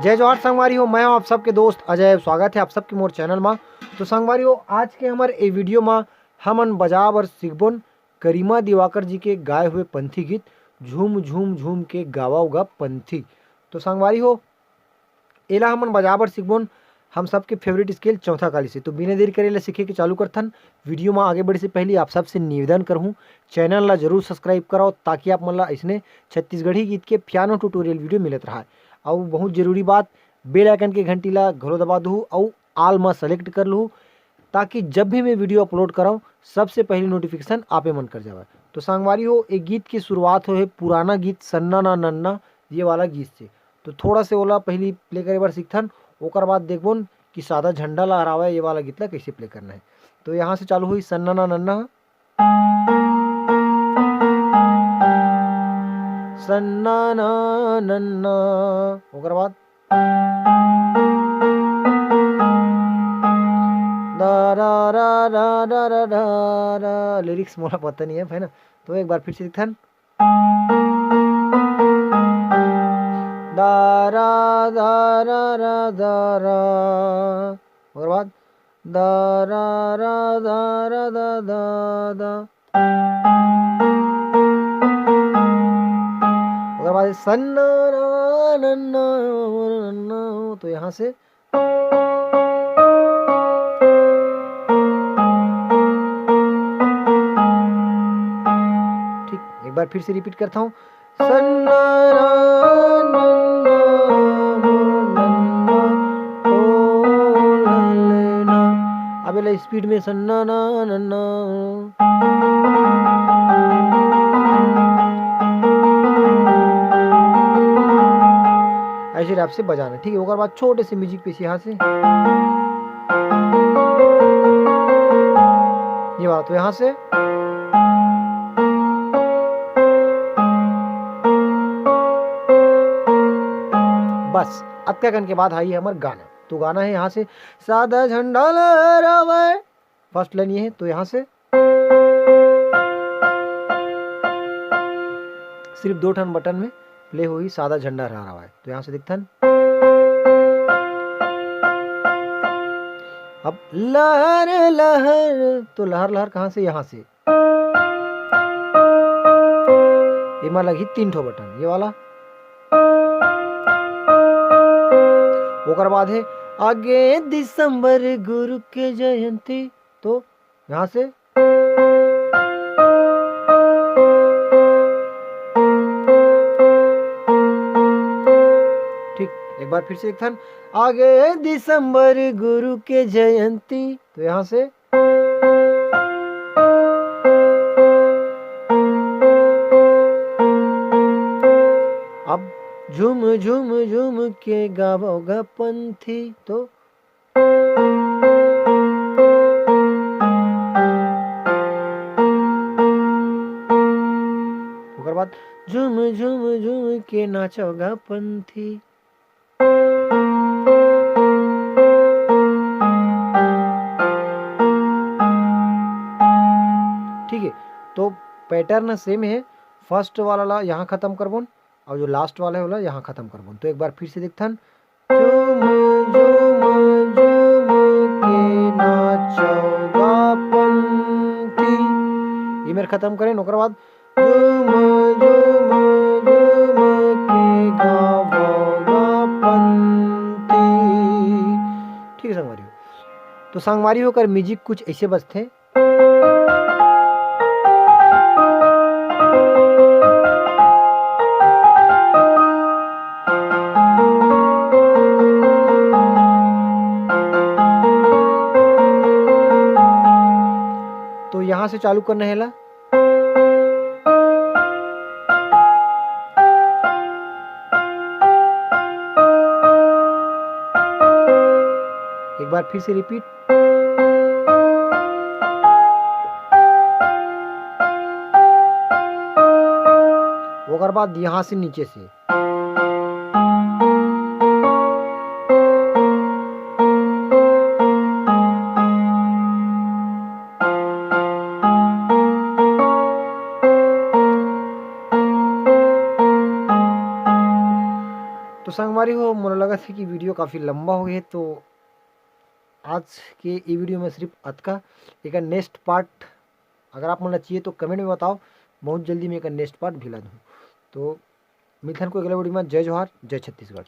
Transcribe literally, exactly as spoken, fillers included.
जय जोहार संगवारी हो, मैं हूं आप सबके दोस्त अजय। स्वागत है आप सबके मोर चैनल मा। तो संगवारी हो, आज के हमर ए वीडियो मा हमन बजाए बर सीखबोन करिमा दिवाकर जी के गाए हुए पंथी गीत झूम झूम झूम के गावा उगा पंथी। तो संगवारी हो, एला हमन बजाए बर सीखबोन हम सबके फेवरेट स्केल चौथा काली से। तो बिना देरी करे एला सीखे के चालू करथन। वीडियो मा आगे बढ़े से पहले आप सबसे निवेदन करहूँ, चैनल ला जरूर सब्सक्राइब कराओ, ताकि आप मन ला अइसने छत्तीसगढ़ी गीत के पियानो ट्यूटोरियल वीडियो मिलत रहा। अउ बहुत जरूरी बात, बेल आइकन के घंटी ला घलो दबा दूहू अउ ऑल मा सेलेक्ट कर लूहू, ताकि जब भी मैं वीडियो अपलोड कराऊँ, सबसे पहले नोटिफिकेशन आपे मन कर जावे। तो संगवारी हो, एक गीत की शुरुआत होहे पुराना गीत सन्ना ना नन्ना, ये वाला गीत से। तो थोड़ा से ओला पहली प्ले करे बर सीखथन, ओकर बाद देखबोन कि सादा झंडा लहरावे ये वाला गीत ला कैसे प्ले करना है। तो यहाँ से चालू हुई सन्ना ना नन्ना, सन्ना ना नन्ना, ओकर बाद दा रा रा रा रा रा रा रा। लिरिक्स मोला पता नहीं है, है ना? तो एक बार फिर से दिखथन। दा रा दा रा रा दा रा। ओकर बाद दा रा रा दा रा दा दा दा। ओकर बाद सन्ना रा नन्ना नन्ना। तो यहाँ से ठीक, एक बार फिर से रिपीट करता हूँ। सन्ना रा नन्ना मोर नन्ना ओ ललना। अब एला स्पीड में सन्ना ना नन्ना। ऐसे आपसे बजाना, ठीक है। ओकर बाद छोटे से म्यूजिक पीस यहाँ से, ये वाला, तो यहाँ से बस अतका कन के बाद आई हमर गाना। तो गाना है यहाँ से, सादा झंडा लहरावे, फर्स्ट लाइन ये है। तो यहाँ से सिर्फ दो ठन बटन में प्ले होही, सादा झंडा लहरावे। तो यहाँ से दिखथन, अब लहर लहर, तो लहर लहर कहाँ से? यहाँ से। एमा लगही तीन ठो बटन, ये वाला। ओकर बाद है आगे दिसंबर गुरु के जयंती, तो यहाँ से ठीक, एक बार फिर से एक थन, आगे दिसंबर गुरु के जयंती, तो यहाँ से अब झूम झूम झूम के गावोगा पंथी, तो ओकर बाद झूम झूम झूम के नाचोगा पंथी। ठीक है, तो पैटर्न सेम है, फर्स्ट वाला ला यहाँ खत्म करबोन और जो लास्ट वाला है ओला यहाँ खत्म करबोन। तो एक बार फिर से देखथन, झूम झूम झूम के नाचोगा पंथी। ये मेर खत्म करें, ओकर बाद झूम झूम झूम के गावोगा पंथी। ठीक है संगवारी हो, तो संगवारी हो कर म्यूजिक कुछ ऐसे बजथे। तो यहाँ से चालू करना है ला। एक बार फिर से रिपीट। ओकर बाद यहाँ से नीचे से। तो संगवारी हो, मोला लगत हे कि video काफ़ी लंबा हो गया, तो आज के ये video में सिर्फ अतका। एक नेक्स्ट पार्ट अगर आप मन ला चाहिए तो कमेंट में बताओ, बहुत जल्दी मैं एक नेक्स्ट पार्ट भी ला दूँ। तो मिलथन को अगला वीडियो में। जय जोहार, जय छत्तीसगढ़।